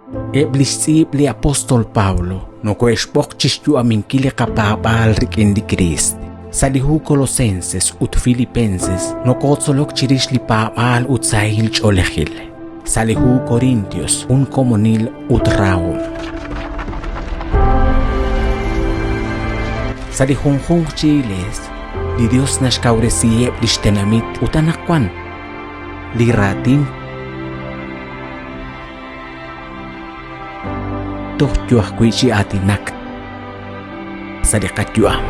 Eb' li xtz'iib' li apóstol Pablo nokohe'xb'oq chi xyu'aminkil li qapaab'aal rik'in li Kriist. Sa' li hu Colosenses ut Filipenses nokotzolok chirix li paab'aal ut sahil ch'oolejil. Sa' li hu Corintios, jun komonil ut rahom. Sa' li junjunq chi iglees, li Dios naxkawresiheb' lix tenamit ut anaqwan li raatin toj yo ajwi' chi aatinak sa' li qayu'am.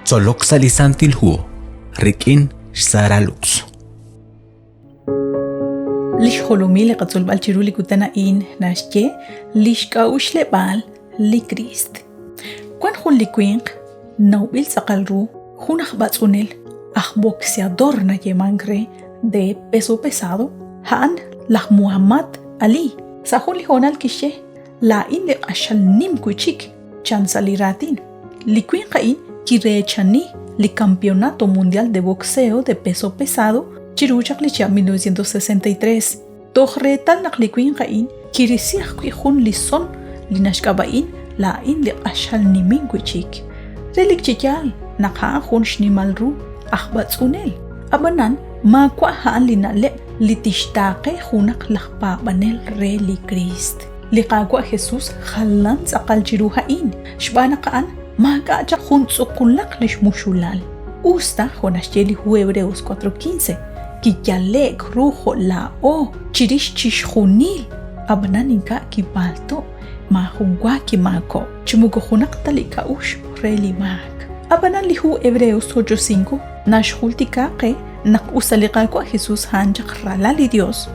Tzolok sa' li Santil Hu rik'in xSara Lux. Li xjolomil li qatzolb'al chiru li kutan a'in naxye li xk'a'uxleb'aal li Kriist. Wank jun li winq nawb'il tz'aqal ru, jun aj b'atz'unel, aj boxeador nayeemank re de peso pesado, a'an laj Muhammad Ali. Sa' jun li hoonal kixye, Laa'in li q'axal nim wi' chik, chan sa' li raatin. Li winq a'in kireechani li Campeonato Mundial de Boxeo de Peso Pesado chiru chaq li chihab' 1963. Toj reetal naq li winq a'in kirisi ajwi' jun li son li naxk'ab'a'in Laa'in li q'axal nimin wi' chik. Relik chi yaal naq a'an jun xnimal ru aj b'atz'unel, ab'anan maawa' a'an li na'leb' li tixtaaqe junaq laj paab'anel re li Kriist. Li Qaawa' Jesús jalan tz'aqal chiru a'in, xb'aan naq a'an maak'a' chaq jun tz'uqulaq li xmuxulal. Usta, jo' naxye li hu Hebreos 4:15, kiyale'k ru jo' laa'o chirix chixjunil, ab'anan ink'a' kipaalto', maajunwa kimaako', chi moko junaq ta li k'a'uxl re li maak. Ab'anan li hu Hebreos 8:5 naxjultika qe naq usta li Qaawa' Jesús a'an chaq ralal li Dios,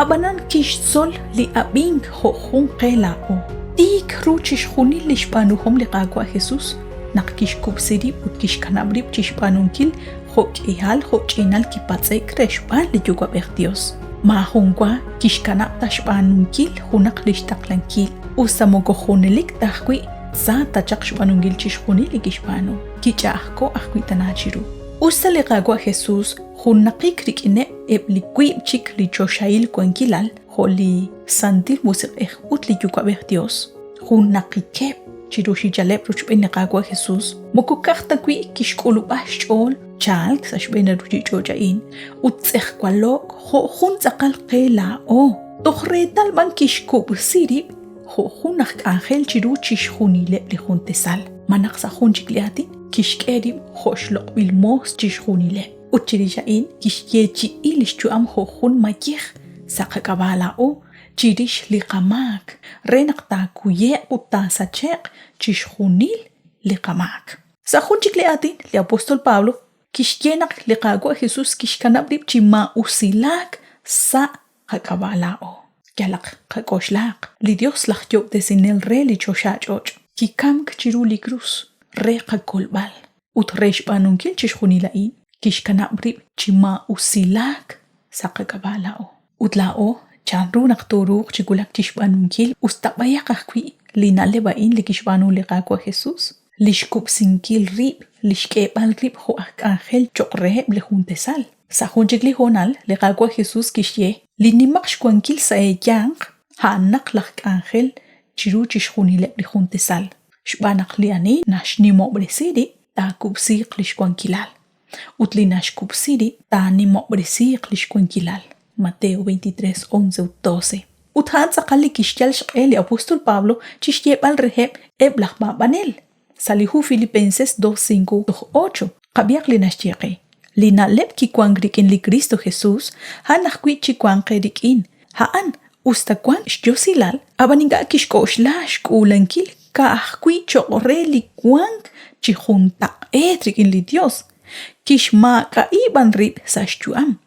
ab'anan kixtzol li ab'ink jo' jun qe laa'o. Tiik ru chixjunil li xb'aanuhom li Qaawa' Jesús naq kixkub'si rib' ut kixkanab' rib' chi xb'aanunkil jo' k'ihal jo' ch'inal kipatz'e'k re xb'aan li Yuwa'b'ej Dios. Maajunwa kixkanab' ta xb'aanunkil junaq li xtaqlankil, usta moko junelik ta ajwi' sa ta chaq xb'aanunkil chixjunil li kixb'aanu, kich'a'ajko' ajwi' tana chiru. Usta li Qaawa' Jesús junnaqik rik'ineb' eb' li wiib' chik li choxahil wankilal jo' li Santil Musiq'ej ut li Yuwa'b'ej Dios, junnaqikeb' chiru xichaleb' rochb'een li Qaawa' Jesús, moko ka'aj ta wi' kixk'ulub'a xch'ool chalk sa' xb'een li ruuchich'och' a'in ut tz'ejwalo'k jo' jun tz'aqal qe laa'o, toj reetal b'an kixkub'si rib' jo' jun aj k'anjel chiru chixjunileb' li jun tesal, malaj sa' jun chik li aatin, kixk'e rib' jo' xloq'b'il moos chixjunileb'. Ut chirix a'in kixyeechi'i li xyu'am jo' jun mayej sa' qak'ab'a' laa'o chirix li qamaak re naq taakuye'q ut taasache'q chixjunil li qamaak. Sa' jun chik li aatin, li apóstol Pablo kixye naq li Qaawa' Jesús kixkanab' rib' chi maa'usilaak sa' qak'ab'a' laa'o. Yalaq qak'oxlaq, li Dios laj Yob'tesinel re li choxach'och' kikamk chiru li krus re qakolb'al ut re xb'aanunkil chixjunil a'in kixkanab' rib' chi maa'usilaak sa' qak'ab'a' laa'o. Ut laa'o, chanru naq tooruuq chi wulak chi xb'aanunkil usta b'ayaq ajwi' li na'leb' a'in li kixb'aanu li Qaawa' Jesús? Li xkub'sinkil rib', li xk'eeb'al rib' jo' aj k'anjel cho'q reheb' li jun tesal. Sa' jun chik li hoonal, li Qaawa' Jesús kixye, Li nimaq xwankil sa' eeyanq, a'anaq laj k'anjel chiru chixjunileb' li jun tesal, xb'aan naq li ani naxnimob'resi rib' taakub'siiq li xwankilal, ut li naxkub'si rib' taanimob'resiiq li xwankilal, Mateo 23, 11 ut 12. Ut a'an tz'aqal li kixyal xq'e li apóstol Pablo chi xyeeb'al reheb' eb' laj paab'anel. Sa' li hu Filipenses 2, 5 toj 8, qab'ihaq li naxye qe, Li na'leb' kiwank rik'in li Kristo Jesús, a'an ajwi' chiwanq eerik'in. A'an, usta wank xyosilal, ab'an ink'a' kixk'oxla xk'uulankil ka'ajwi' cho'q re li wank chi juntaq'eet rik'in li Yos, kixmaak'a'i b'an rib' sa' xyu'am,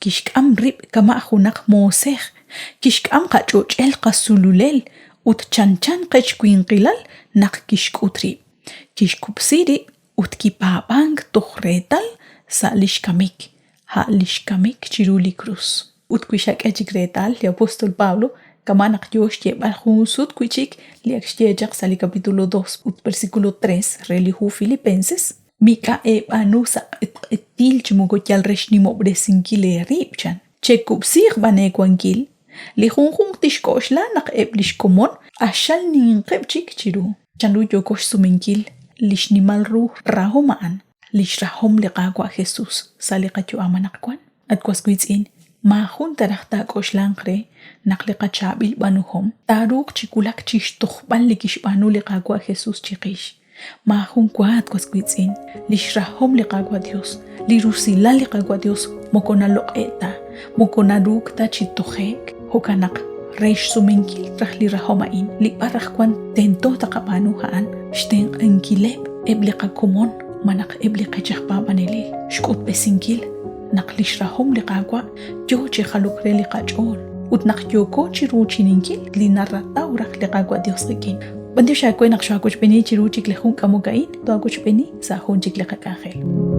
kixk'am rib' kama' junaq moosej, kixk'am qach'och'el qasululel ut chanchan qech winqilal naq kixk'ut rib', kixkub'si rib' ut kipaab'ank toj reetal sa' li xkamik, a' li xkamik chiru li krus. Ut wi xak'e chik reetal, li apóstol Pablo. Kama' naq yoo xyeeb'al jun sut wi' chik li ak xye chaq sa' li capítulo 2 ut versículo 3 re li hu Filipenses, Mik'a' eeb'aanu sa' q'etq'etil chi moko yal re xnimob'resinkil eerib', chan. Chekub'siiq b'an eewankil. Li junjunq tixk'oxla naq eb' li xkomon q'axal ninqeb' chik chiru. Chanru yooko xsumenkil li xnimal ru rahom a'an, li xrahom li Qaawa' Jesus sa' li qayu'am anaqwan? At was wiitz'in, maajun ta raj taak'oxlanq re naq li qachaab'il b'aanuhom taaruuq chi wulak chixtojb'al li kixb'aanu li Qaawa' Jesus chiqix. Maajun wa, at was wiitz'in, lix rahom li Qaawa' Dios, li rusilal li Qaawa' Dios moko naloq'e' ta, moko naruuk ta chi toje'k. Jo'kan naq, re xsumenkil raj li rahom a'in, li b'ar raj wan tento taqab'aanu a'an xtenq'ankileb' eb' li qakomon malaj eb' li qech aj paab'anelil, xk'utb'esinkil naq lix rahom li Qaawa' yoo chi jalok re li qach'ool ut naq yooko chiruuchininkil li narataw raj li Qaawa' Dios qik'in. B'antiox aawe naq xoo'awochb'eeni chiru chik li jun k'amok a'in, too'awochb'eeni sa' jun chik li qak'anjel.